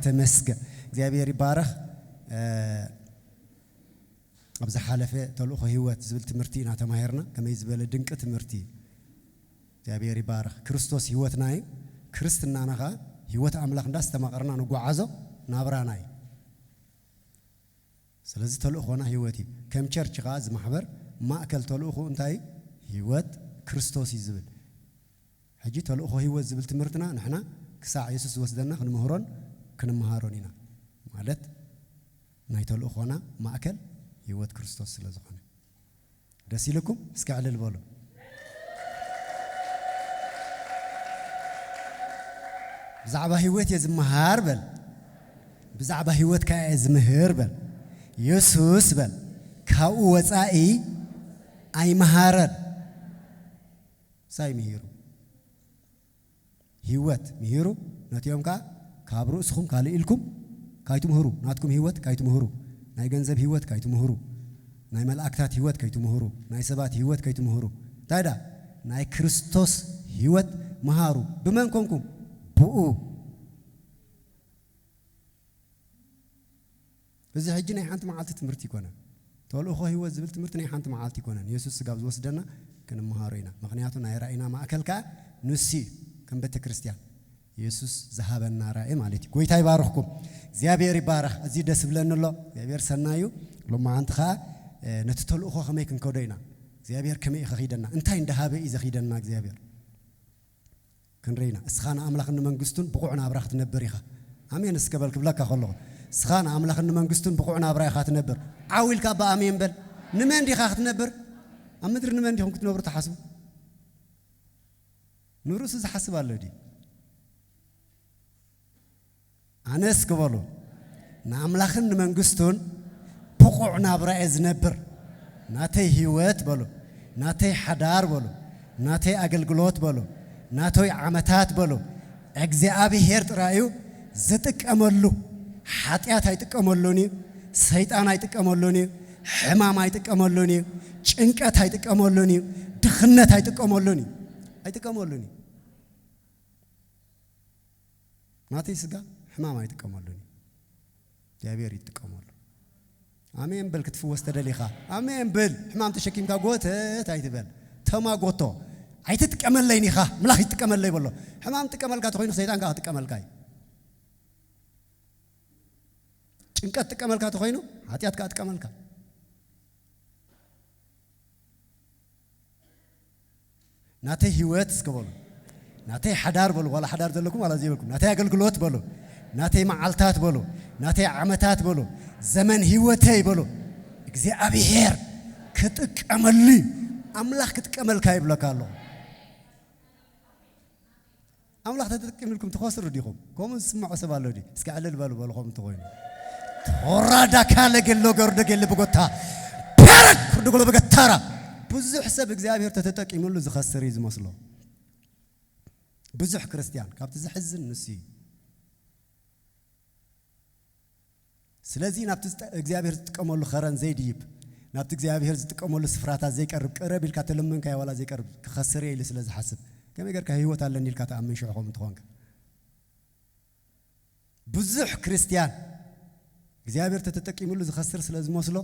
ተመስገን። እግዚኣብሔር ይባረኽ። ኣብ ዝሓለፈ ተልእኾ ህይወት ዝብል ትምህርቲ ኢና ተማሂርና። ከመይ ዝበለ ድንቂ ትምህርቲ እዩ። እግዚኣብሔር ይባረኽ። ክርስቶስ ህይወትና እዩ። ክርስትናና ኸዓ ህይወት ኣምላኽ እንዳስተማቐርና ንጓዓዞ ናብራና እዩ። ስለዚ ተልእኾና ህይወት እዩ። ከም ቸርች ኸዓ እዚ ማሕበር ማእከል ተልእኾ እንታይ እዩ? ህይወት ክርስቶስ እዩ ዝብል። ሕጂ ተልእኾ ህይወት ዝብል ትምህርትና ንሕና ክሳዕ የሱስ ዝወስደና ክንምህሮን ክንመሃሮን ኢና። ማለት ናይ ተልእኾና ማእከል ህይወት ክርስቶስ ስለ ዝኾነ። ደስ ኢልኩም? እስኪ ዕልል በሉ። ብዛዕባ ህይወት እየ ዝመሃር በል። ብዛዕባ ህይወት ከኣ እየ ዝምህር በል። የሱስ በል። ካብኡ ወጻኢ ኣይመሃረን። ሳይ ምሂሩ። ህይወት ምሂሩ፣ ነቲኦም ከኣ ካብ ርእስኹም ካልእ ኢልኩም ካይትምህሩ፣ ናትኩም ህይወት ካይትምህሩ፣ ናይ ገንዘብ ህይወት ካይትምህሩ፣ ናይ መላእክታት ህይወት ከይትምህሩ፣ ናይ ሰባት ህይወት ከይትምህሩ። እንታይ ደኣ? ናይ ክርስቶስ ህይወት መሃሩ። ብመን ኮንኩም? ብኡ። እዚ ሕጂ ናይ ሓንቲ መዓልቲ ትምህርቲ ይኮነን። ተልእኾ ህይወት ዝብል ትምህርቲ ናይ ሓንቲ መዓልቲ ይኮነን። የሱስ ስጋብ ዝወስደና ክንመሃሮ ኢና። ምኽንያቱ ናይ ራእይና ማእከል ከኣ ንሱ እዩ። ከም ቤተ ክርስቲያን የሱስ ዝሃበና ራእይ ማለት እዩ። ጎይታ ይባርኽኩም። እግዚኣብሔር ይባረኽ። እዚ ደስ ብለኒ ኣሎ። እግዚኣብሔር ሰናዩ። ሎማዓንቲ ከኣ፣ እ፣ ነቲ ተልእኾ ከመይ ክንከዶ ኢና? እግዚኣብሔር ከመይ እዩ ከኺደና? እንታይ እንዳሃበ እዩ ዘኺደና እግዚኣብሔር? ክንርኢ ኢና። እስኻ ንኣምላኽን ንመንግስቱን ብቑዕ ናብራ ክትነብር ኢኻ። ኣሜን እስከ በል ክብለካ ከለኹ። እስኻ ንኣምላኽን ንመንግስቱን ብቑዕ ናብራ ኢኻ ትነብር። ዓው ኢልካ እባ ኣሜን በል። ንመን ዲኻ ክትነብር? ኣብ ምድሪ ንመን ዲኹም ክትነብሩ ትሓስቡ? ንርእሱ ዝሓስብ ኣሎ ድዩ? ኣነስ ክበሉ ንኣምላኽን ንመንግስቱን ብቑዕ ናብራ እየ ዝነብር። ናተይ ህይወት በሉ፣ ናተይ ሓዳር በሉ፣ ናተይ ኣገልግሎት በሉ፣ ናተይ ዓመታት በሉ፣ እግዚኣብሄር ጥራይ እዩ ዝጥቀመሉ። ሓጢኣት ኣይጥቀመሉን እዩ፣ ሰይጣን ኣይጥቀመሉን እዩ፣ ሕማም ኣይጥቀመሉን እዩ፣ ጭንቀት ኣይጥቀመሉን እዩ፣ ድኽነት ኣይጥቀመሉን እዩ፣ ኣይጥቀመሉን እዩ። ናተይ ስጋ ሕማም ኣይጥቀመሉን እዩ። እግዚኣብሔር ይጥቀመሉ። ኣሜን በል። ክትፍወስ ተደሊኻ ኣሜን በል። ሕማም ተሸኪምካ ጎተት ኣይትበል። ተማጎቶ። ኣይትጥቀመለይን ኢኻ፣ ኣምላኽ ይጥቀመለይ በሎ። ሕማም ጥቀመልካ ተኾይኑ ሰይጣን ከኣ ክጥቀመልካ እዩ። ጭንቀት ጥቀመልካ ተኾይኑ ሓጢኣት ከኣ ጥቀመልካ። ናተይ ህይወት እስከ በሉ። ናተይ ሓዳር በሉ። ዋላ ሓዳር ዘለኩም ዋላ ዘይበልኩም። ናተይ ኣገልግሎት በሉ። ናተይ መዓልታት በሉ። ናተይ ዓመታት በሉ። ዘመን ህይወተይ በሉ። እግዚኣብሔር ክጥቀመሉ እዩ። ኣምላኽ ክጥቀመልካ ይብለካ ኣሎ። ኣምላኽ ተጠቂምልኩም ትኸስሩ ዲኹም? ከምኡ ዝስምዖ ሰብ ኣሎ ድዩ? እስኪ ዕልል በሉ፣ በሉ ከምኡ እንተኾይኑ። ቶራዳ ካለ ገሎ ገርዶ ገለ ብጎታ ፔረክ ክርድጎሎ በገታራ። ብዙሕ ሰብ እግዚኣብሔር ተተጠቂምሉ ዝኸስር እዩ ዝመስሎ። ብዙሕ ክርስትያን ካብቲ ዘሕዝን ንሱ እዩ። ስለዚ ናብቲ ዝጠ-፣ እግዚኣብሔር ዝጥቀመሉ ኸረን ዘይድይብ፣ ናብቲ እግዚኣብሔር ዝጥቀመሉ ስፍራታት ዘይቀርብ፣ ቅረብ ኢልካ ተለመንካዮ ዋላ ዘይቀርብ፣ ክኸስር እየ ኢሉ ስለ ዝሓስብ፣ ከመይ ጌርካ ህይወት ኣለኒ ኢልካ ትኣምን ሽዑ ከምኡ እንተኾንካ? ብዙሕ ክርስትያን እግዚኣብሔር ተተጠቂምሉ ዝኸስር ስለ ዝመስሎ፣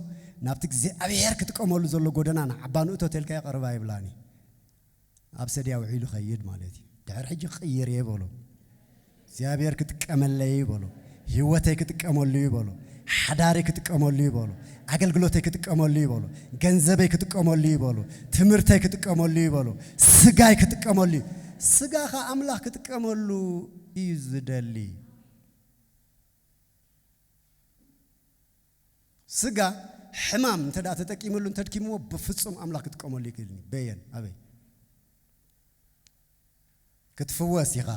ናብቲ እግዚኣብሔር ክጥቀመሉ ዘሎ ጎደና ንዓባ ንእቶ ተልካዮ ቀረባ ይብላኒ። ኣብ ሰድያ ውዒሉ ኸይድ ማለት እዩ። ድሕሪ ሕጂ ክቕይር እየ በሎ። እግዚኣብሔር ክጥቀመለይ በሎ። ህይወተይ ክጥቀመሉ እዩ በሎ። ሓዳረይ ክጥቀመሉ እዩ በሎ። ኣገልግሎተይ ክጥቀመሉ እዩ በሎ። ገንዘበይ ክጥቀመሉ እዩ በሎ። ትምህርተይ ክጥቀመሉ እዩ በሎ። ስጋይ ክጥቀመሉ እዩ። ስጋኻ ኣምላኽ ክጥቀመሉ እዩ ዝደሊ። ስጋ ሕማም እንተ ደኣ ተጠቂምሉ እንተድኪምዎ ብፍጹም ኣምላኽ ክጥቀመሉ ይክእልኒ። በየን ኣበይ? ክትፍወስ ኢኻ።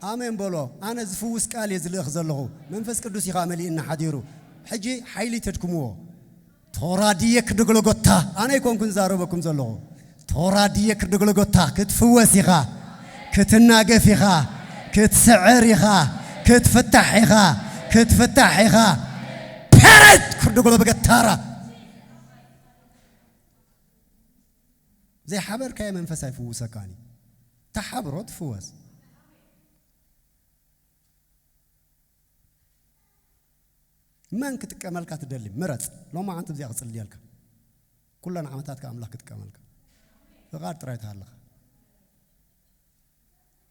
ኣሜን በሎ። ኣነ ዝፍውስ ቃል እየ ዝልእኽ ዘለኹ። መንፈስ ቅዱስ ኢኻ መሊእና ሓዲሩ። ሕጂ ሓይሊ ተድክምዎ። ቶራድየ ክድግለጎታ። ኣነ ኣይኮንኩን ዛረበኩም ዘለኹ። ቶራድየ ክድግለጎታ። ክትፍወስ ኢኻ። ክትናገፍ ኢኻ። ክትስዕር ኢኻ። ክትፍታሕ ኢኻ። ክትፍታሕ ኢኻ። ፔሬት ክርድግሎ በገታራ። ዘይሓበርካዮ መንፈስ ኣይፍውሰካን እዩ። ተሓብሮ ትፍወስ። መን ክጥቀመልካ ትደሊ? ምረጽ። ሎማዓንቲ እዚኣ ክጽልየልካ። ኩለን ዓመታትካ ኣምላኽ ክጥቀመልካ። ፍቓድ ጥራይ ተሃለኻ።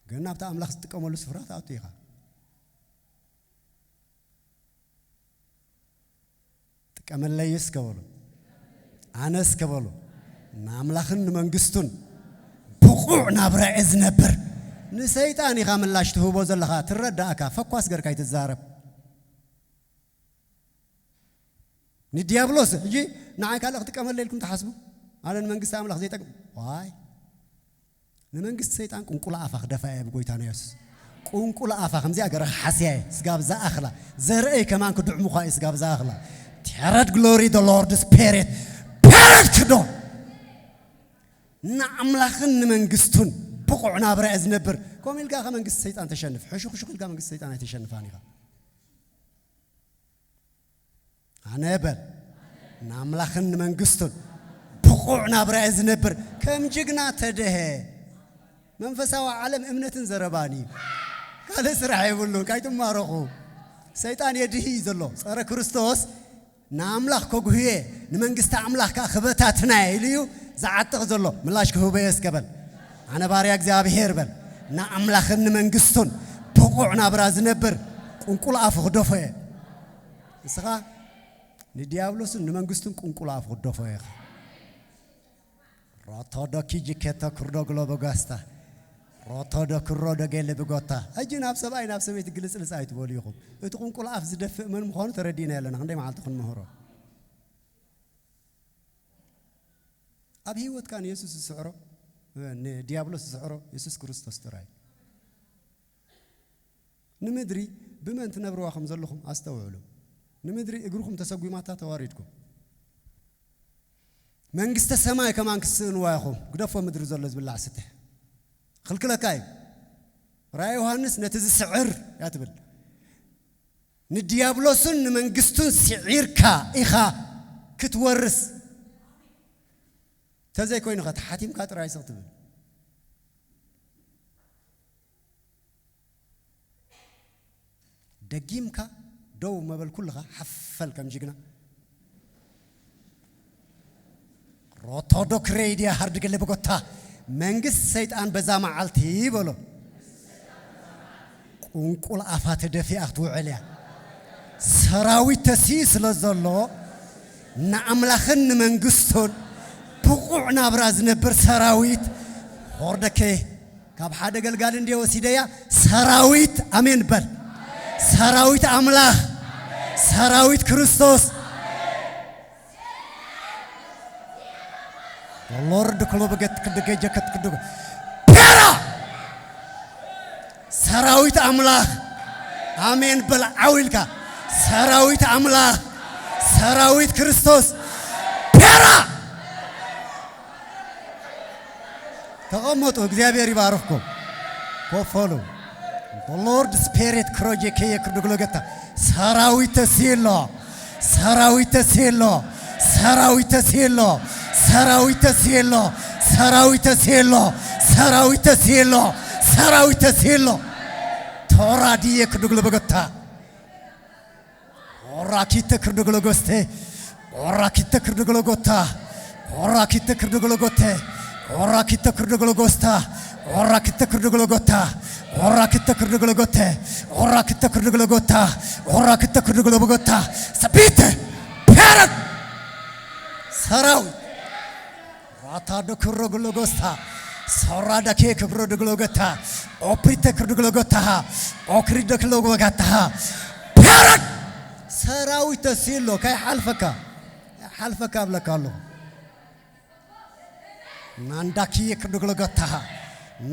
ግን ናብቲ ኣምላኽ ዝጥቀመሉ ስፍራ ትኣቱ ኢኻ። ጥቀመለይ እስከ በሉ። ኣነ እስከ በሉ። ንኣምላኽን ንመንግስቱን ብቑዕ ናብራ እየ ዝነብር። ንሰይጣን ኢኻ ምላሽ ትህቦ ዘለኻ። ትረዳእካ። ፈኳስ ገርካ ኣይትዛረብ። ንዲያብሎስ ሕጂ ንዓይ ካልእ ክጥቀመለይ ኢልኩም ትሓስቡ? ኣነ ንመንግስቲ ኣምላኽ ዘይጠቅም ዋይ። ንመንግስቲ ሰይጣን ቁንቁላ ኣፋ ክደፋ እየ ብጎይታና የሱስ። ቁንቁላ ኣፋ ከምዚኣ ገረ ሓስያ እየ። ስጋብ ዝኣኽላ ዘርእይ ከማን ክድዕሙኻ እዩ። ስጋብ ዝኣኽላ። Terror glory the Lord spirit period ክዶ። ንኣምላኽን ንመንግስቱን ብቑዕ ናብራ እየ ዝነብር። ከምኡ ኢልካ ከ መንግስቲ ሰይጣን ተሸንፍ? ሕሹኽሹኽ ኢልካ መንግስቲ ሰይጣን ኣይተሸንፋን ኢኻ። ኣነ በል ንኣምላኽን ንመንግስቱን ብቑዕ ናብራ እየ ዝነብር። ከም ጅግና ተደሀ። መንፈሳዊ ዓለም እምነትን ዘረባን እዩ። ካልእ ስራሕ የብሉን። ካይትማረኹ። ሰይጣን የድሂ እዩ ዘሎ። ጸረ ክርስቶስ ንኣምላኽ ከጉህየ፣ ንመንግስቲ ኣምላኽ ከኣ ክበታትናየ ኢሉ እዩ ዝዓጥቕ ዘሎ። ምላሽ ክህበዮ እስከ በል። ኣነ ባርያ እግዚኣብሄር በል። ንኣምላኽን ንመንግስቱን ብቑዕ ናብራ ዝነብር ቁንቁል ኣፉ ክደፎ እየ። ንስኻ ንዲያብሎስን ንመንግስቱን ቁንቁል ኣፉ ክደፎ ኢኻ። ሮቶዶ ኪጂ ኬቶ ክርዶ ግሎ በጋስታ። ሮቶዶ ክሮ ደገለ ብጎታ። ሕጂ ናብ ሰብኣይ ናብ ሰበይቲ ግልጽልጽ ኣይትበሉ ኢኹም። እቲ ቁንቁል ኣፍ ዝደፍእ መን ምዃኑ ተረዲእና ኣለና። ክንደይ መዓልቲ ክንምህሮ? ኣብ ህይወትካ ንየሱስ ዝስዕሮ፣ ንዲያብሎስ ዝስዕሮ የሱስ ክርስቶስ ጥራይ። ንምድሪ ብመን ትነብርዋ ከም ዘለኹም ኣስተውዕሉ። ንምድሪ እግርኹም ተሰጒማታ ተዋሪድኩም። መንግስተ ሰማይ ከማን ክስእንዋ ኢኹም። ግደፎ ምድሪ ዘሎ ዝብላዕ ስትሕ። ክልክለካ እዩ። ራእይ ዮሃንስ ነቲ ዝስዕር እያ ትብል። ንዲያብሎስን ንመንግስቱን ስዒርካ ኢኻ ክትወርስ። ተዘይኮይኑ ኸ ተሓቲምካ ጥራይ ስቕ ትብል። ደጊምካ ደው መበል ኩልኻ ሓፈል ከም ጅግና። ሮቶዶ ክሬድያ ሃርድ ገለ በጎታ መንግስት ሰይጣን በዛ መዓልቲ በሎ። ቁንቁል ኣፋ ተደፊኣ ክትውዕል እያ። ሰራዊት ተስኢ ስለ ዘሎ ንኣምላኽን ንመንግስቱን ብቑዕ ናብራ ዝነብር ሰራዊት ሆርደኬ ካብ ሓደ ገልጋሊ እንድየ ወሲደያ። ሰራዊት ኣሜን በል። ሰራዊት ኣምላኽ፣ ሰራዊት ክርስቶስ። ሎርድ ክሎ በገት ክድገ ጀከት ክድገ ፔራ ሰራዊት ኣምላኽ ኣሜን በል ዓው ኢልካ። ሰራዊት ኣምላኽ፣ ሰራዊት ክርስቶስ ፔራ። ተቐመጡ፣ እግዚኣብሔር ይባርኽኩም። ኮፈሉ። The Lord Spirit ክሮጀ ከየ ክርድግሎ ገታ ሰራዊት ተሲሎ፣ ሰራዊት ተሲሎ፣ ሰራዊት ተሲሎ፣ ሰራዊት ተሲሎ፣ ሰራዊት ተሲሎ፣ ሰራዊት ተሲሎ፣ ሰራዊት ተሲሎ። ቶራ ድየ ክርድግሎ በገታ ኦራኪተ ክርድግሎ ጎስቴ ኦራኪተ ክርድግሎ ጎታ ኦራኪተ ክርድግሎ ጎቴ ኦራኪተ ክርድግሎ ጎስታ ኦራኪተ ክርድግሎ ጎታ ኦራኪተ ክርድግሎ ጎቴ ኦራኪተ ክርድግሎ ጎታ ኦራኪተ ክርድግሎ ጎታ ሰቢተ ፔረን ሰራዊት ራታ ዶ ክሮ ግሎ ጎስታ ሶራ ዳኬ ክብሮ ድግሎ ገታ ኦፕሪተ ክርድግሎ ገታሃ ኦክሪ ደክሎ ወጋታሃ ፔረን ሰራዊት ተሲሎ ካይ ሓልፈካ ሓልፈካ ብለካ ኣለኹ። ናንዳክየ ክርድግሎ ገታሃ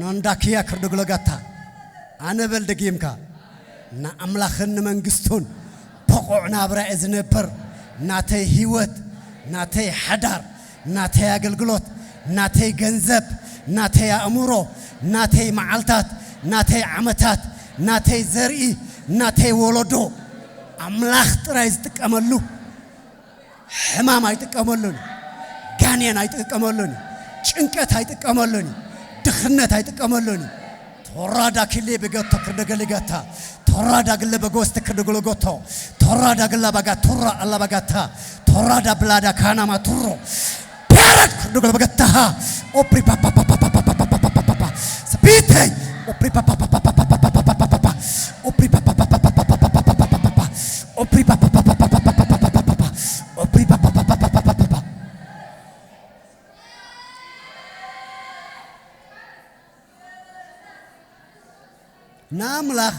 ናንዳክያ ክርድግሎ ገታ ኣነ በል ደጊምካ ንኣምላኽን ንመንግስቱን ብቑዕ ናብራ እየ ዝነብር። ናተይ ህይወት፣ ናተይ ሓዳር፣ ናተይ ኣገልግሎት፣ ናተይ ገንዘብ፣ ናተይ ኣእምሮ፣ ናተይ መዓልታት፣ ናተይ ዓመታት፣ ናተይ ዘርኢ፣ ናተይ ወለዶ ኣምላኽ ጥራይ ዝጥቀመሉ ሕማም ኣይጥቀመሉን፣ ጋኔን ኣይጥቀመሉን፣ ጭንቀት ኣይጥቀመሉን፣ ድኽነት ኣይጥቀመሉን። ቶራዳ ክሌ ብገቶ ክርደገሊገታ Torada gilla bagoste krdogologoto. Torada gilla baga turra alla bagata. Torada blada kanama turro. Piarat krdogolobagataha. Opri papa papa papa papa papa papa. Sapite. Opri papa papa papa papa papa papa. Opri papa papa papa papa papa papa. Opri papa papa papa papa papa papa. Opri papa papa papa papa papa. ንኣምላኽ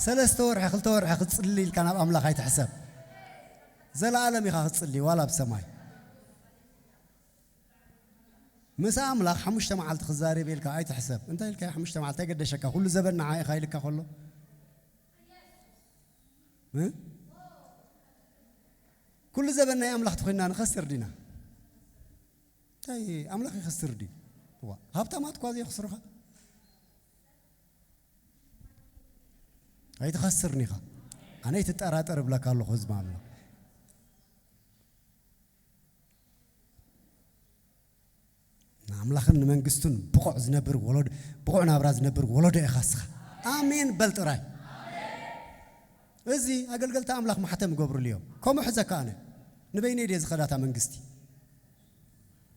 ሰለስተ ወርሒ፣ ክልተ ወርሒ ክትጽሊ ኢልካ ናብ ኣምላኽ ኣይትሕሰብ። ዘለኣለም ኢኻ ክትጽሊ፣ ዋላ ኣብ ሰማይ። ምስ ኣምላኽ ሓሙሽተ መዓልቲ ክዛረብ ኢልካ ኣይትሕሰብ። እንታይ ኢልካ ሓሙሽተ መዓልቲ ኣይገደሸካ፣ ኩሉ ዘበን ንዓ ኢኻ ኢልካ ከሎ። እ? ኩሉ ዘበን ናይ ኣምላኽ ተኾይንና ንኸስር ዲና? እንታይ ኣምላኽ ይኸስር ድዩ? እዋ፣ ሃብታማት እኳ ዘይኽስሩኻ። ኣይትኸስርን ኢኻ። ኣነ ኣይትጠራጠር እብለካ ኣለኹ ህዝቢ ኣምላኽ። ንኣምላኽን ንመንግስቱን ብቑዕ ዝነብር ወለዶ፣ ብቑዕ ናብራ ዝነብር ወለዶ ኢኻ እስኻ። ኣሜን በል ጥራይ። እዚ ኣገልገልቲ ኣምላኽ ማሕተም ይገብሩሉ እዮም። ከምኡ ሕዘካ ኣነ። ንበይነይ ድየ ዝኸዳታ መንግስቲ?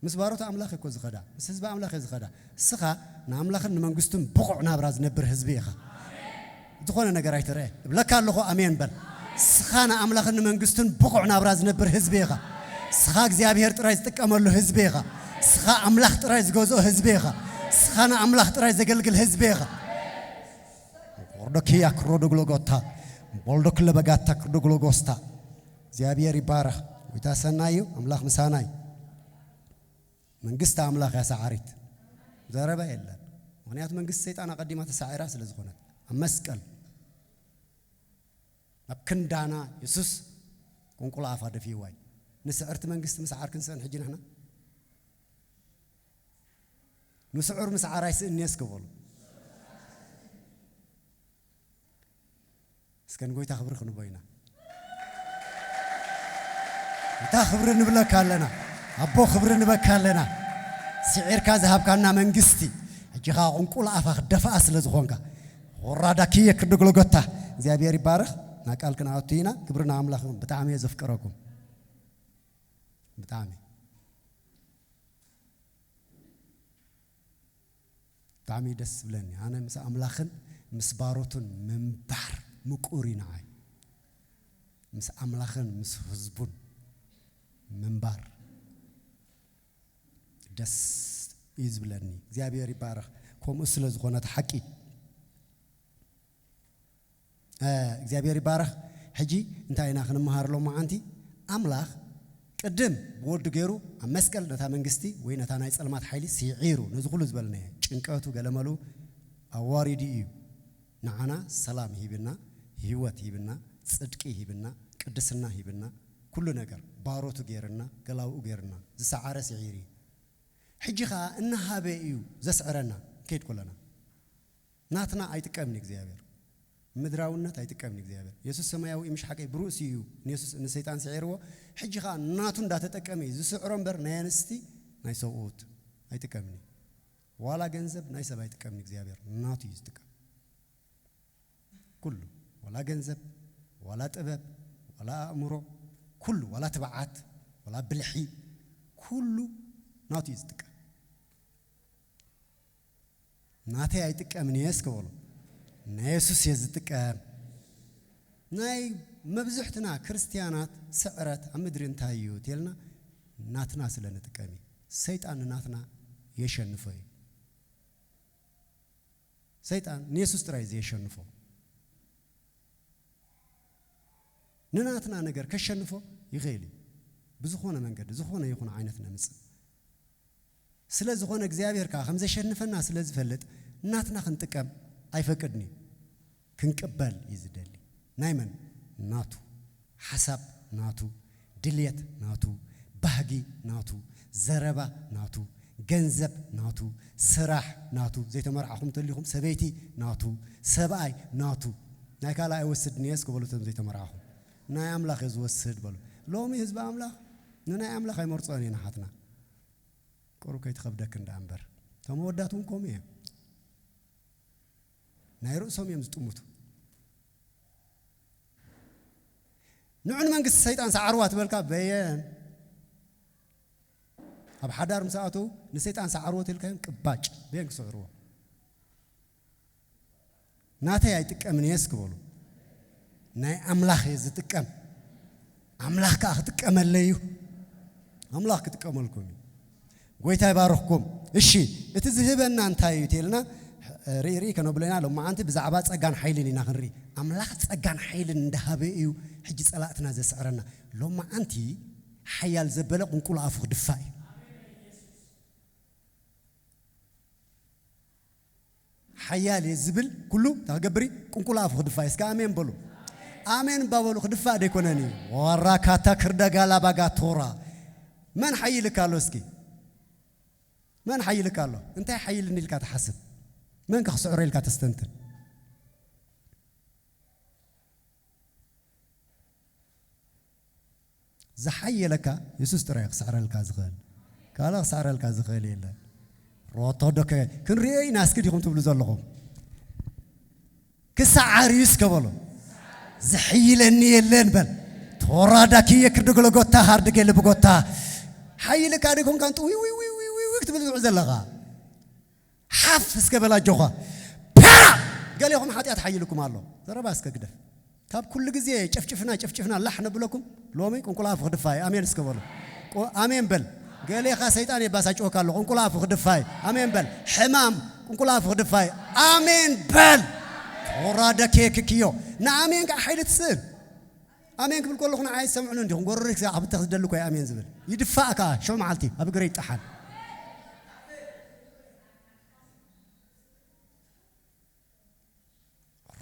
ምስ ባሮት ኣምላኽ እኮ ዝኸዳ፣ ምስ ህዝቢ ኣምላኽ እየ ዝኸዳ። እስኻ ንኣምላኽን ንመንግስቱን ብቑዕ ናብራ ዝነብር ህዝቢ ኢኻ። ዝኾነ ነገር ኣይትርአ። እብለካ ኣለኹ ኣሜን በል። እስኻ ንኣምላኽን ንመንግስቱን ብቑዕ ናብራ ዝነብር ህዝቢ ኢኻ። እስኻ እግዚኣብሔር ጥራይ ዝጥቀመሉ ህዝቢ ኢኻ። እስኻ ኣምላኽ ጥራይ ዝገዝኦ ህዝቢ ኢኻ። እስኻ ንኣምላኽ ጥራይ ዘገልግል ህዝቢ ኢኻ። ወርዶ ክያ ክሮዶ ግሎጎታ፣ ወልዶ ክለበጋታ ክሮዶ ግሎጎስታ። እግዚኣብሔር ይባረኽ። ጎይታ ሰናይ እዩ፣ ኣምላኽ ምሳና እዩ። መንግስቲ ኣምላኽ እያ ሰዓሪት። ዘረባ የለን። ምኽንያቱ መንግስቲ ሰይጣን ኣቐዲማ ተሳዒራ ስለ ዝኾነት። ኣብ መስቀል፣ ኣብ ክንዳና የሱስ ቁንቁል ኣፋ ደፊእዋ እዩ። ንስዕርቲ መንግስቲ ምስዓር ክንስእን ሕጂ ንሕና? ንስዑር ምስዓር ኣይስእን እየ እስከ በሉ። እስከ ንጎይታ ክብሪ ክንቦ ኢና። እታ ክብሪ ንብለካ ኣለና። ኣቦ ክብሪ ንበካ ኣለና። ስዒርካ ዝሃብካና መንግስቲ፣ ሕጂ ኸኣ ቁንቁል ኣፋ ክደፍኣ ስለ ዝኾንካ፣ ወራዳ ክየ ክርዲ ጎልጎታ፣ እግዚኣብሔር ይባረኽ። ናብ ቃል ክንኣቱ ኢና። ክብሪ ንኣምላኽ ይኹን። ብጣዕሚ እየ ዘፍቅረኩም። ብጣዕሚ። ብጣዕሚ እዩ ደስ ዝብለኒ። ኣነ ምስ ኣምላኽን ምስ ባሮቱን ምንባር ምቁር እዩ ንዓይ። ምስ ኣምላኽን ምስ ህዝቡን ምንባር ደስ እዩ ዝብለኒ። እግዚኣብሔር ይባረኽ። ከምኡ ስለ ዝኾነ እቲ ሓቂ። እ፣ እግዚኣብሔር ይባረኽ። ሕጂ እንታይ ኢና ክንመሃር ሎማዓንቲ? ኣምላኽ ቅድም ብወዱ ገይሩ ኣብ መስቀል ነታ መንግስቲ ወይ ነታ ናይ ጸልማት ሓይሊ ስዒሩ፣ ነዚ ኩሉ ዝበልናዮ ጭንቀቱ ገለመሉ ኣዋሪዱ እዩ። ንዓና ሰላም ሂብና፣ ህይወት ሂብና፣ ጽድቂ ሂብና፣ ቅድስና ሂብና፣ ኩሉ ነገር ባሮቱ ገይርና፣ ገላውኡ ገይርና፣ ዝሰዓረ ስዒሩ እዩ። ሕጂ ኸኣ እናሃበ እዩ ዘስዕረና። ከይድ ኮለና ናትና ኣይጥቀምን እግዚኣብሔር። ምድራውነት ኣይጥቀምን እግዚኣብሔር። የሱስ ሰማያዊ እዩ፣ ምሽ ሓቀይ ብርእሲ እዩ ንየሱስ ንሰይጣን ስዒርዎ። ሕጂ ኸኣ ናቱ እንዳተጠቀመ እዩ ዝስዕሮ እምበር ናይ ኣንስቲ ናይ ሰብኡት ኣይጥቀምን እዩ። ዋላ ገንዘብ ናይ ሰብ ኣይጥቀምን እግዚኣብሔር፣ ናቱ እዩ ዝጥቀም። ኩሉ፣ ዋላ ገንዘብ፣ ዋላ ጥበብ፣ ዋላ ኣእምሮ፣ ኩሉ፣ ዋላ ትብዓት፣ ዋላ ብልሒ፣ ኩሉ ናቱ እዩ ዝጥቀም። ናተይ ኣይጥቀምን እየ እስከ በሉ። ናይ የሱስ እየ ዝጥቀም። ናይ መብዝሕትና ክርስትያናት ስዕረት ኣብ ምድሪ እንታይ እዩ ተልና፣ ናትና ስለ ንጥቀም እዩ። ሰይጣን ንናትና የሸንፎ እዩ። ሰይጣን ንየሱስ ጥራይ እዩ ዘየሸንፎ። ንናትና ነገር ከሸንፎ ይኽእል እዩ። ብዝኾነ መንገዲ፣ ዝኾነ ይኹን ዓይነት ነምጽእ። ስለ ዝኾነ እግዚኣብሔር ከኣ ከም ዘሸንፈና ስለ ዝፈልጥ፣ ናትና ክንጥቀም ኣይፈቅድን እዩ። ክንቅበል እዩ ዝደሊ። ናይ መን? ናቱ። ሓሳብ ናቱ፣ ድልየት ናቱ፣ ባህጊ ናቱ፣ ዘረባ ናቱ፣ ገንዘብ ናቱ፣ ስራሕ ናቱ፣ ዘይተመርዓኹም እንተሊኹም ሰበይቲ ናቱ፣ ሰብኣይ ናቱ። ናይ ካልእ ኣይወስድን እየ እስከ በሉ እቶም ዘይተመርዓኹም። ናይ ኣምላኽ እየ ዝወስድ በሉ። ሎሚ ህዝቢ ኣምላኽ ንናይ ኣምላኽ ኣይመርጾን እየ ንሓትና። ቁሩብ ከይትኸብደክን ደኣ እምበር። እቶም ኣወዳት እውን ከምኡ እዮም። ናይ ርእሶም እዮም ዝጥምቱ። ንዑ ንመንግስቲ ሰይጣን ሰዓርዋ ትበልካ በየን? ኣብ ሓዳር ምስ ኣተዉ ንሰይጣን ሰዓርዎ ተልካዮም ቅባጭ በየን ክስዕርዎ? ናተይ ኣይጥቀምን እየ እስኪ በሉ። ናይ ኣምላኽ እየ ዝጥቀም። ኣምላኽ ከኣ ክጥቀመለይ እዩ። ኣምላኽ ክጥቀመልኩም እዩ። ጎይታ ይባርኽኩም። እሺ፣ እቲ ዝህበና እንታይ እዩ ተልና ርኢ ርኢ ከነብሎ ኢና። ሎማዓንቲ ብዛዕባ ጸጋን ሓይልን ኢና ክንርኢ። ኣምላኽ ጸጋን ሓይልን እንዳሃበ እዩ ሕጂ ጸላእትና ዘስዕረና። ሎማዓንቲ ሓያል ዘበለ ቁንቁል ኣፉ ክድፋእ እዩ። ሓያል እየ ዝብል ኩሉ እንታይ ክገብር እዩ? ቁንቁል ኣፉ ክድፋእ እዩ። እስከ ኣሜን በሉ። ኣሜን እባ በሉ። ክድፋእ ዶ ኣይኮነን እዩ? ወራካታ ክርደጋላ ባጋ ቶራ። መን ሓይልካ ኣሎ እስኪ? መን ሓይልካ ኣሎ? እንታይ ሓይልኒ ኢልካ ትሓስብ? መን ከ ክስዕሮ ኢልካ ተስተንትን? ዝሓየለካ የሱስ ጥራይ ክስዕረልካ ዝኽእል። ካልእ ክስዕረልካ ዝኽእል የለን። ሮቶ ዶከ ክንሪኦ ኢና እስኪ ዲኹም ትብሉ ዘለኹም? ክሰዓር እዩ እስከ በሎ። ዝሕይለኒ የለን በል። ተወራዳኪ የክርዲ ጎለጎታ ሃርድ ገለ ብጎታ። ሓይልካ ዲኹም ካን ጥውይ ዊይ ዊይ ዊይ ዊይ ክትብል ዝውዕ ዘለኻ። ሓፍ እስከ በል ኣጆኻ። ፓ! ገሌኹም ሓጢኣት ሓይልኩም ኣሎ። ዘረባ እስከ ግደፍ። ካብ ኩሉ ግዜ ጨፍጭፍና ጨፍጭፍና ላሕ ነብለኩም። ሎሚ ቁንቁል ኣፉ ክድፋይ። ኣሜን እስከ በሉ። ቆ-፣ ኣሜን በል። ገሌኻ ሰይጣን የባሳጭወካ ኣሎ። ቁንቁል ኣፉ ክድፋይ። ኣሜን በል። ሕማም ቁንቁል ኣፉ ክድፋይ። ኣሜን በል። ተወራደኬ ክክዮ። ንኣሜን ከዓ ሓይሊ ትስእን። ኣሜን ክብል ከለኹ ንዓይ ሰምዑኒ እንዲኹም። ጎረሪ ክሳብ ኣብ ተኽ ዝደሊ እኮ ኣሜን ዝብል። ይድፋእ ከዓ ሽዑ መዓልቲ ኣብ እግረ ይጠሓል።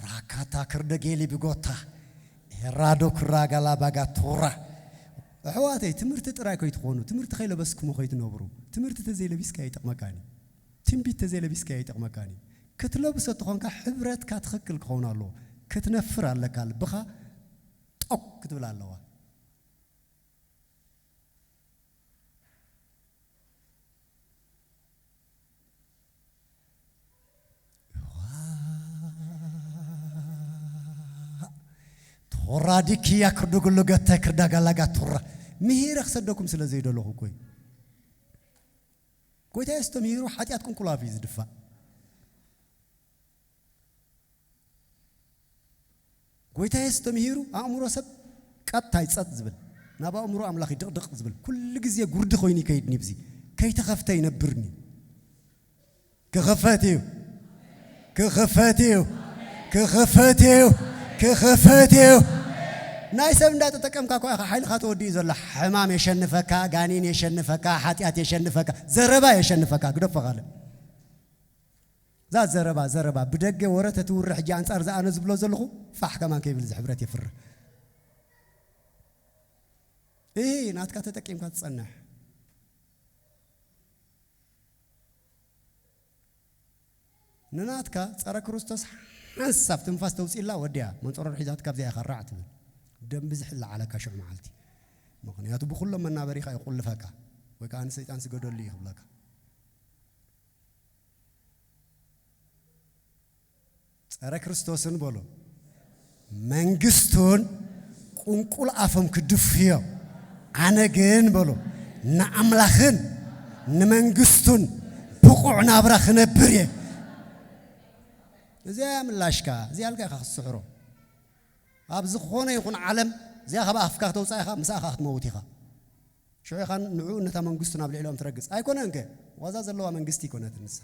ራካታ ክርደ ጌሊ ብጎታ። ኤራዶ ክራጋላ ባጋ ቶራ። ኣሕዋተይ፣ ትምህርቲ ጥራይ ከይትኾኑ፣ ትምህርቲ ከይለበስኩሞ ከይትነብሩ። ትምህርቲ ተዘይለቢስካ ይጠቕመካኒ። ትንቢት ተዘይለቢስካ ይጠቕመካኒ። ክትለብሶ ተኾንካ ሕብረትካ ትኽክል ክኸውን ኣለዎ። ክትነፍር ኣለካ። ልብኻ ጦቅ ክትብል ኣለዋ። ቶራ ዲክያ ክርዱ ግሉ ገተ ክርዳ ጋላጋ ቶራ። ምሂረ ክሰደኩም ስለ ዘይደለኹ እኮ እዩ። ጎይታ የሱስ ተምሂሩ ሓጢኣት ቁንቁላፍ እዩ ዝድፋእ። ጎይታ የሱስ ተምሂሩ ኣእምሮ ሰብ ቀጥታ ይጸጥ ዝብል፣ ናብ ኣእምሮ ኣምላኽ ይድቕድቕ ዝብል፣ ኩሉ ግዜ ጉርዲ ኮይኑ ይከይድ ንብዚ። ከይተኸፍተ ይነብርኒ። ክኽፈት እዩ። ክኽፈት እዩ። ክኽፈት እዩ። ክኽፈት እዩ። ናይ ሰብ እንዳተጠቀምካ እኮ ኢኻ ሓይልኻ ተወዲኡ ዘሎ። ሕማም የሸንፈካ፣ ጋኒን የሸንፈካ፣ ሓጢኣት የሸንፈካ፣ ዘረባ የሸንፈካ። ግደፎ ካልእ። እዛ ዘረባ፣ ዘረባ፣ ብደገ ወረ ተትውሪ ሕጂ ኣንጻር ዝኣነ ዝብሎ ዘለኹ ፋሕ ከማን ከይብል እዚ ሕብረት የፍርህ። እሂ፣ ናትካ ተጠቂምካ ትጸንሕ። ንናትካ ጸረ ክርስቶስ ሓንሳብ ትንፋስ ተውጽኢላ ወዲያ፣ መንጸሮር ሒዛት ካብዚኣ ኢኻ ራዕ ትብል። ደንቢ ዝሕላ ዓለካ ሽዑ መዓልቲ። ምኽንያቱ ብኹሎም መናበሪኻ ይቑልፈካ፣ ወይ ከኣ ንሰይጣን ስገደሉ እዩ ክብለካ። ጸረ ክርስቶስን በሎ መንግስቱን ቁንቁል ኣፎም ክድፍዮ፣ ኣነ ግን በሎ ንኣምላኽን ንመንግስቱን ብቑዕ ናብራ ክነብር እየ። እዚኣ እያ ምላሽካ፣ እዚኣ ኢልካ ኢኻ ክትስዕሮ። ኣብ ዝኾነ ይኹን ዓለም እዚኣ ካብ ኣፍካ ክተውጻእ ኢኻ፣ ምስኣ ኸኣ ክትመውት ኢኻ። ሽዑ ኢኻ ንዑ ነታ መንግስቱ ናብ ልዕሊኦም ትረግጽ። ኣይኮነን ከ፣ ዋዛ ዘለዋ መንግስቲ ኣይኮነትን ንሳ።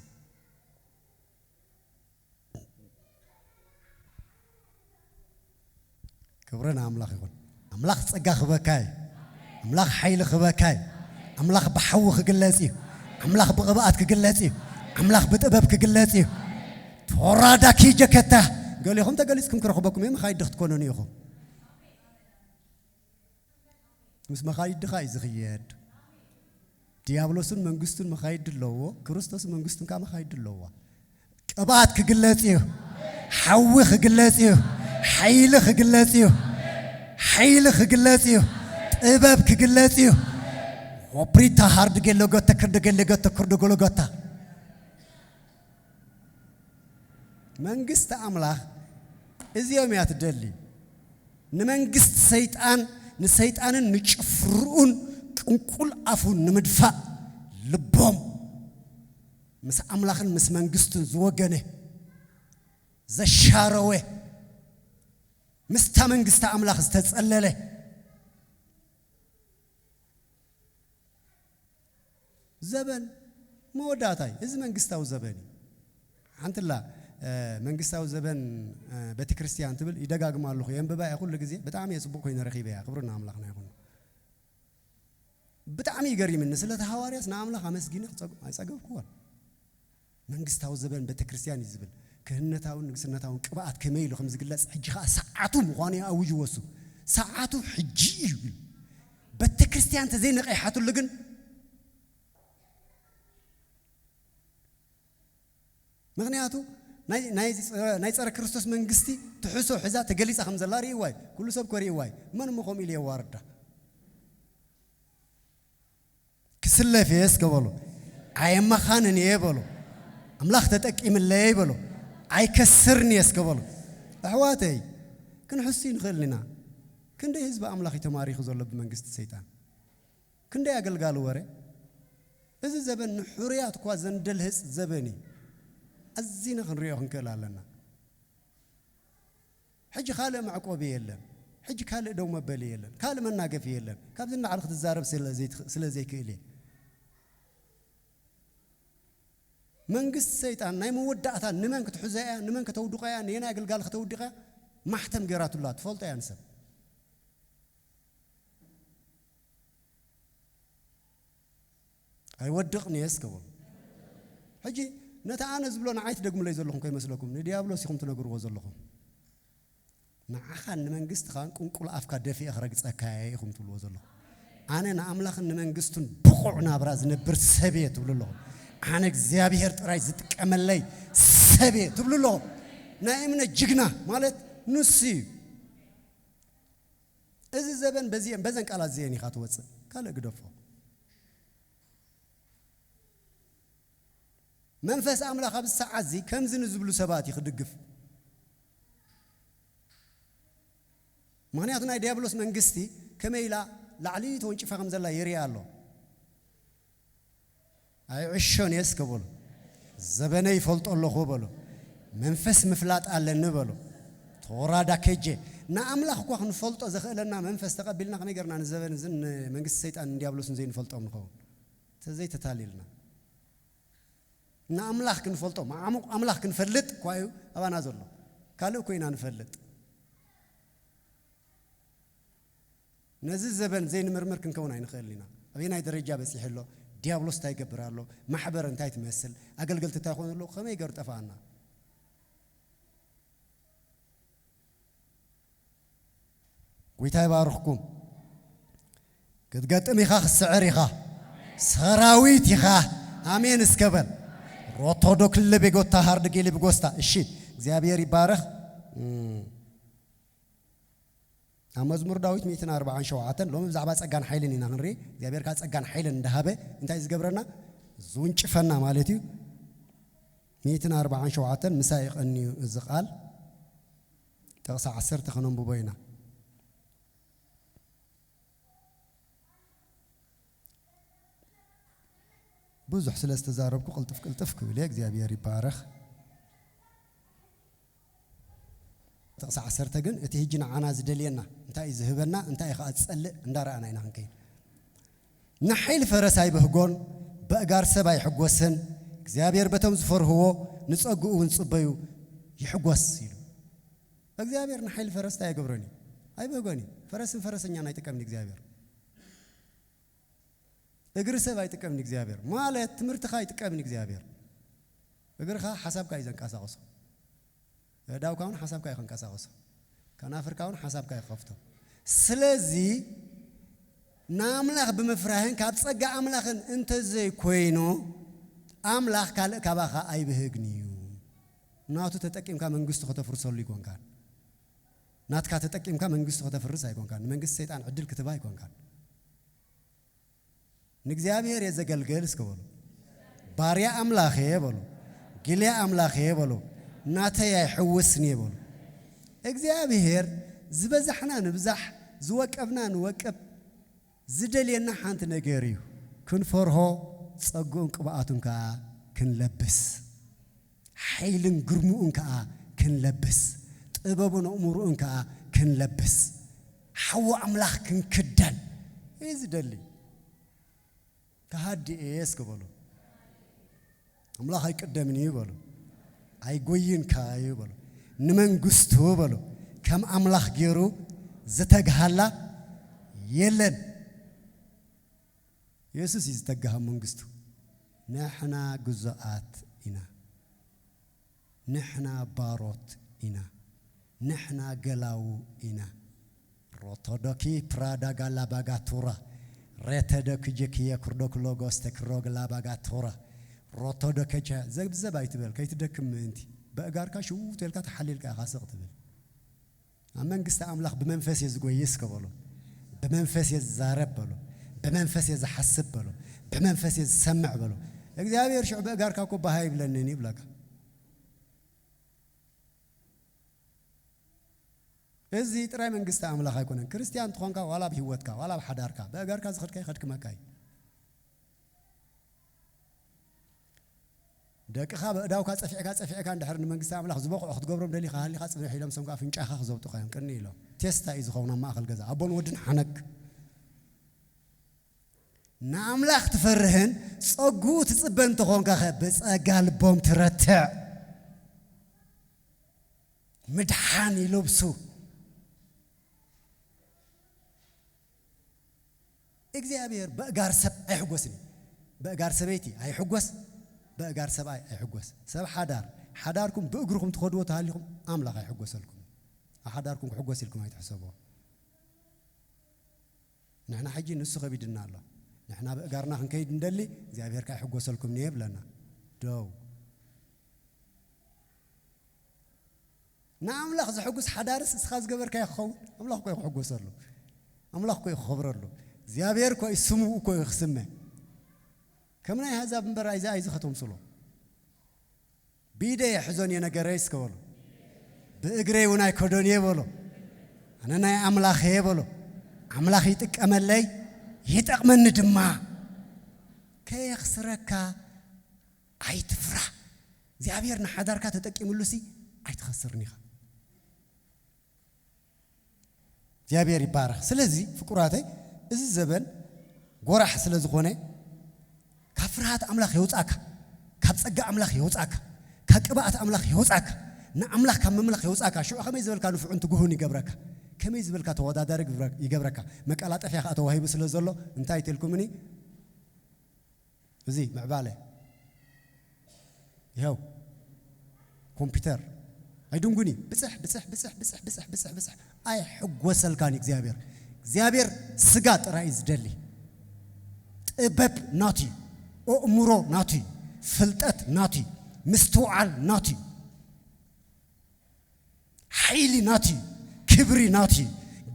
ክብሪ ንኣምላኽ ይኹን። ኣምላኽ ጸጋ ክበካ እዩ። ኣምላኽ ሓይሊ ክበካ እዩ። ኣምላኽ ብሓዊ ክግለጽ እዩ። ኣምላኽ ብቕብኣት ክግለጽ እዩ። ኣምላኽ ብጥበብ ክግለጽ እዩ። ቶራዳኪ ጀከታ ገሊኹም ተገሊጽኩም ክረኽበኩም እየ። መኻይድ ክትኮኑን ኢኹም። ምስ መኻይድኻ እዩ ዝኽየድ። ዲያብሎስን መንግስቱን መኻይድ ኣለዎ፣ ክርስቶስን መንግስቱን ከዓ መኻይድ ኣለዋ። ቅብኣት ክግለጽ እዩ። ሓዊ ክግለጽ እዩ። ሓይሊ ክግለጽ እዩ። ሓይሊ ክግለጽ እዩ። ጥበብ ክግለጽ እዩ። ኦፕሪታ ሃርድ ገለጎተ ክርድ ገለጎተ ክርድ ገለጎታ። መንግስቲ ኣምላኽ እዚኦም እያ ትደሊ። ንመንግስቲ ሰይጣን፣ ንሰይጣንን ንጭፍርኡን ቅንቁል ኣፉ ንምድፋእ ልቦም ምስ ኣምላኽን ምስ መንግስቱን ዝወገነ፣ ዘሻረወ፣ ምስታ መንግስቲ ኣምላኽ ዝተጸለለ ዘበን መወዳእታ እዩ። እዚ መንግስታዊ ዘበን እዩ። ሓንትላ መንግስታዊ ዘበን ቤተክርስትያን ትብል ይደጋግማ ኣለኹ፣ የንብባ እየ ኩሉ ግዜ። ብጣዕሚ እየ ጽቡቕ ኮይነ ረኺበያ። ክብሪ ንኣምላኽና ይኹን። ብጣዕሚ ይገሪምኒ። ስለቲ ሃዋርያስ ንኣምላኽ ኣመስጊነ ክጸግ- ኣይጸገብኩዎን። መንግስታዊ ዘበን ቤተክርስትያን እዩ ዝብል። ክህነታውን ንግስነታውን ቅብኣት ከመይ ኢሉ ከም ዝግለጽ ሕጂ ኸኣ ሰዓቱ ምዃኑ እዩ ኣውጅዎ እሱ። ሰዓቱ ሕጂ እዩ ይብል። ቤተክርስትያን ተዘይነቐይሓትሉ ግን፣ ምኽንያቱ ናይ ናይ ናይ ጸረ ክርስቶስ መንግስቲ ትሕሶ ሕዛ ተገሊጻ ከም ዘላ ርእይዋ እዩ። ኩሉ ሰብ ኮ ርእይዋ እዩ። መን እሞ ከምኡ ኢሉ የዋርዳ? ክስለፍ እየ እስከ በሉ። ኣየመኻንን እየ በሉ። ኣምላኽ ተጠቂምለይ በሉ። ኣይከስርን እየ እስከ በሉ። ኣሕዋተይ፣ ክንሕሱ ንኽእል ኢና። ክንደይ ህዝቢ ኣምላኽ እዩ ተማሪኹ ዘሎ ብመንግስቲ ሰይጣን? ክንደይ ኣገልጋሊ ወረ? እዚ ዘበን ንሕሩያት እኳ ዘንደልህጽ ዘበን እዩ። ኣዚና ክንሪኦ ክንክእል ኣለና። ሕጂ ካልእ መዕቆቢ የለን። ሕጂ ካልእ ደው መበሊ የለን። ካልእ መናገፊ የለን። ካብዚ ንላዕሊ ክትዛረብ ስለ ዘይትኽ- ስለ ዘይክእል እየ። መንግስቲ ሰይጣን ናይ መወዳእታ ንመን ክትሕዞ እያ፣ ንመን ከተውድቆ እያ፣ ንየናይ ኣገልጋሊ ከተውድቀ እያ፣ ማሕተም ገይራትላ ትፈልጦ እያ ንሰብ። ኣይወድቕን እየ እስከ በሉ። ሕጂ ነቲ ኣነ ዝብሎ ንዓይ ትደግሙለይ ዘለኹም ከይመስለኩም፣ ንዲያብሎስ ኢኹም ትነግርዎ ዘለኹም። ንዓኻን ንመንግስትኻን ቁንቁል ኣፍካ ደፊኤ ክረግጸካ እየ ኢኹም ትብልዎ ዘለኹም። ኣነ ንኣምላኽን ንመንግስቱን ብቑዕ ናብራ ዝነብር ሰብ እየ ትብሉ ኣለኹም። ኣነ እግዚኣብሔር ጥራይ ዝጥቀመለይ ሰብ እየ ትብሉ ኣለኹም። ናይ እምነት ጅግና ማለት ንሱ እዩ። እዚ ዘበን በዚአን በዘን ቃላት እዚአን ኢኻ ትወፅእ። ካልእ ግደፎ። መንፈስ ኣምላኽ ኣብዚ ሰዓት እዚ ከምዚ ንዝብሉ ሰባት እዩ ክድግፍ። ምኽንያቱ ናይ ዲያብሎስ መንግስቲ ከመይ ኢላ ላዕሊ ተወንጭፋ ከም ዘላ የርኢ ኣሎ። ኣይዕሾን እየ እስከ በሉ። ዘበነ ይፈልጦ ኣለኹ በሉ። መንፈስ ምፍላጥ ኣለኒ በሉ። ተወራዳ ከጀ ንኣምላኽ እኳ ክንፈልጦ ዘኽእለና መንፈስ ተቐቢልና ከመይ ገርና ንዘበን እዝን ንመንግስቲ ሰይጣን ንዲያብሎስን ዘይንፈልጦም ንኸውን? ተዘይተታሊልና ንኣምላኽ ክንፈልጦ ማዕሙቕ ኣምላኽ ክንፈልጥ እኳ እዩ ኣባና ዘሎ። ካልእ እኮ ኢና ንፈልጥ። ነዚ ዘበን ዘይንምርምር ክንከውን ኣይንኽእል ኢና። ኣበየናይ ደረጃ በፂሑ ኣሎ? ዲያብሎስ እንታይ ይገብር ኣሎ? ማሕበር እንታይ ትመስል? ኣገልገልቲ እንታይ ይኾኑ ኣለዉ? ከመይ ገሩ ጠፋኣና? ጎይታ ይባርኽኩም። ክትገጥም ኢኻ፣ ክትስዕር ኢኻ። ሰራዊት ኢኻ። ኣሜን እስከ በል። ሮቶዶ ክልል ቤጎታ ሃርድ ጌሊ ብጎስታ። እሺ፣ እግዚኣብሔር ይባረኽ። እም። ኣብ መዝሙር ዳዊት ሚእትን ኣርባዓን ሸውዓተን፣ ሎሚ ብዛዕባ ጸጋን ሓይልን ኢና ክንርኢ። እግዚኣብሔር ከኣ ጸጋን ሓይልን እንዳሃበ እንታይ ዝገብረና? ዝውንጭፈና ማለት እዩ። ሚእትን ኣርባዓን ሸውዓተን ምሳይ ይቐንዩ እዚ ቃል። ጥቕሲ ዓሰርተ ከነንብቦ ኢና። ብዙሕ ስለ ዝተዛረብኩ ቅልጥፍ ቅልጥፍ ክብል እየ። እግዚኣብሔር ይባረኽ። ጥቕሲ ዓሰርተ ግን እቲ ሕጂ ንዓና ዝደልየና እንታይ እዩ ዝህበና፣ እንታይ እዩ ኸዓ ዝጸልእ እንዳረኣና ኢና ክንከይድ። ንሓይሊ ፈረስ ኣይብህጎን፣ በእጋር ሰብ ኣይሕጎስን፣ እግዚኣብሔር በቶም ዝፈርህዎ ንጸግኡ እውን ጽበዩ ይሕጎስ ኢሉ። እግዚኣብሔር ንሓይሊ ፈረስ እንታይ ኣይገብሮን እዩ? ኣይብህጎን እዩ። ፈረስን ፈረሰኛን ኣይጥቀምን እግዚኣብሔር። እግሪ ሰብ ኣይጥቀምን እግዚኣብሔር። ማለት ትምህርትኻ ኣይጥቀምን እግዚኣብሔር። እግርኻ ሓሳብካ እዩ ዘንቀሳቕሶ። ኣእዳውካ እውን ሓሳብካ እዩ ከንቀሳቕሶ። ከናፍርካ እውን ሓሳብካ እዩ ክኸፍቶ። ስለዚ ንኣምላኽ ብምፍራህን ካብ ጸጋ ኣምላኽን እንተዘይኮይኑ ኣምላኽ ካልእ ካባኻ ኣይብህግን እዩ። ናቱ ተጠቂምካ መንግስቱ ከተፍርሰሉ ኣይኮንካን። ናትካ ተጠቂምካ መንግስቱ ከተፍርስ ኣይኮንካን። ንመንግስቲ ሰይጣን ዕድል ክትባ ኣይኮንካን። ንእግዚኣብሔር እየ ዘገልግል እስከ በሉ። ባርያ ኣምላኽ እየ በሉ። ግልያ ኣምላኽ እየ በሉ። ናተይ ኣይሕውስን እየ በሉ። እግዚኣብሔር ዝበዛሕና ንብዛሕ፣ ዝወቀብና ንወቅብ። ዝደልየና ሓንቲ ነገር እዩ። ክንፈርሆ፣ ጸግኡን ቅብኣቱን ከኣ ክንለብስ። ሓይልን ግርምኡን ከኣ ክንለብስ። ጥበቡን ኣእምሮኡን ከኣ ክንለብስ። ሓዊ ኣምላኽ ክንክደን እዩ ዝደሊ። ከሃዲ እየ እስኪ በሉ። ኣምላኽ ኣይቅደምን እዩ በሉ። ኣይጎይን ከኣ እዩ በሉ። ንመንግስቱ በሉ። ከም ኣምላኽ ገይሩ ዝተግሃላ የለን። የሱስ እዩ ዝተግሃ መንግስቱ። ንሕና ግዙኣት ኢና። ንሕና ባሮት ኢና። ንሕና ገላዉ ኢና። ሮቶዶኪ ፕራዳ ጋላ ባጋቱራ። ሬተዶኪ ጀኪየ ክርዶክ ሎጎስ ተክሮግላ ባጋቱራ። ሮቶዶከቸ ዘብዘብ ኣይትበል፣ ከይትደክም ምእንቲ። በእጋርካ ሽው ተልካ ተሓሊልካ ኢኻ ስቕ ትብል። ኣብ መንግስቲ ኣምላኽ ብመንፈስ እየ ዝጎይስ ከበሎ። ብመንፈስ እየ ዝዛረብ በሎ። ብመንፈስ እየ ዝሓስብ በሎ። ብመንፈስ እየ ዝሰምዕ በሎ። እግዚኣብሔር ሽዑ በእጋርካ እኮ ባሃ ይብለንን ይብለካ። እዚ ጥራይ መንግስቲ ኣምላኽ ኣይኮነን። ክርስትያን ትኾንካ ዋላ ኣብ ህይወትካ፣ ዋላ ኣብ ሓዳርካ፣ በእጋርካ ዝኸድካ ይኸድክመካ እዩ። ደቅኻ በእዳውካ ጸፊዕካ፣ ጸፊዕካ እንድሕር ንመንግስቲ ኣምላኽ ዝበቕዑ ክትገብሮም ደሊኻ ሃሊኻ ጽንሕ ኢሎም፣ ሰምካ ኣፍንጫኻ ክዘብጡኻ እዮም ቅኒ ኢሎም። ቴስታ እዩ ዝኸውን ኣብ ማእከል ገዛ። ኣቦን ወድን ሓነግ። ንኣምላኽ ትፈርህን ጸግኡ ትጽበን እንተኾንካ ኸ ብጸጋ ልቦም ትረትዕ። ምድሓን ይለብሱ። እግዚኣብሔር በእጋር ሰብ ኣይሕጎስን እዩ። በእጋር ሰበይቲ ኣይሕጎስ፣ በእጋር ሰብኣይ ኣይሕጎስ። ሰብ ሓዳር፣ ሓዳርኩም ብእግርኹም ትኸድዎ ተሃሊኹም ኣምላኽ ኣይሕጎሰልኩም። ኣብ ሓዳርኩም ክሕጎስ ኢልኩም ኣይትሕሰብዎ። ንሕና ሕጂ ንሱ ከቢድና ኣሎ። ንሕና ብእጋርና ክንከይድ እንደሊ እግዚኣብሔር ከኣ ኣይሕጎሰልኩም እየ ይብለና። ደው። ንኣምላኽ ዘሐጉስ ሓዳርስ እስኻ ዝገበርካዮ ክኸውን? ኣምላኽ እኮ እዩ ክሕጎሰሉ። ኣምላኽ እኮ እዩ ክኸብረሉ። እግዚኣብሔር እኮ እዩ ስሙ እኮ እዩ ክስመ። ከም ናይ ኣህዛብ እምበር ኣይዚ ኣይዚ ከተምስሎ። ብኢደይ ኣይሕዞን እየ ነገረይ እስከ በሉ። ብእግረይ እውን ኣይከዶን እየ በሉ። ኣነ ናይ ኣምላኽ እየ በሉ። ኣምላኽ ይጥቀመለይ፣ ይጠቕመኒ ድማ። ከየኽስረካ ኣይትፍራ። እግዚኣብሔር ንሓዳርካ ተጠቂምሉ ሲ ኣይትኸስርን ኢኻ። እግዚኣብሔር ይባረኽ። ስለዚ ፍቁራተይ፣ እዚ ዘበን ጎራሕ ስለ ዝኾነ፣ ካብ ፍርሃት ኣምላኽ የውጻእካ፣ ካብ ጸጋ ኣምላኽ የውጻእካ፣ ካብ ቅብኣት ኣምላኽ የውጻእካ፣ ንኣምላኽ ካብ ምምላኽ የውጻእካ። ሽዑ ከመይ ዝበልካ ንፉዕን ትጉህን ይገብረካ፣ ከመይ ዝበልካ ተወዳዳሪ ግብረ-፣ ይገብረካ። መቀላጠፍያ ከኣ ተዋሂቡ ስለ ዘሎ፣ እንታይ ትልኩምኒ? እዚ ምዕባለ ይኸው ኮምፒውተር ኣይድንጉን እዩ። ብጽሕ፣ ብጽሕ፣ ብጽሕ፣ ብጽሕ፣ ብጽሕ፣ ብጽሕ፣ ብጽሕ። ኣይሕጎሰልካን እዩ እግዚኣብሔር። እግዚኣብሔር ስጋ ጥራይ እዩ ዝደሊ። ጥበብ ናቱ እዩ። ኣእምሮ ናቱ እዩ። ፍልጠት ናቱ እዩ። ምስትውዓል ናቱ እዩ። ሓይሊ ናቱ እዩ። ክብሪ ናቱ እዩ።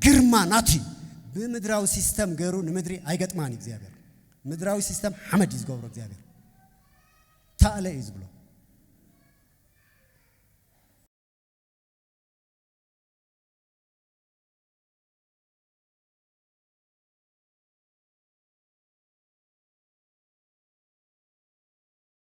ግርማ ናቱ እዩ። ብምድራዊ ሲስተም ገይሩ ንምድሪ ኣይገጥማን እዩ እግዚኣብሔር። ምድራዊ ሲስተም ሓመድ እዩ ዝገብሮ እግዚኣብሔር። ታእለ እዩ ዝብሎ።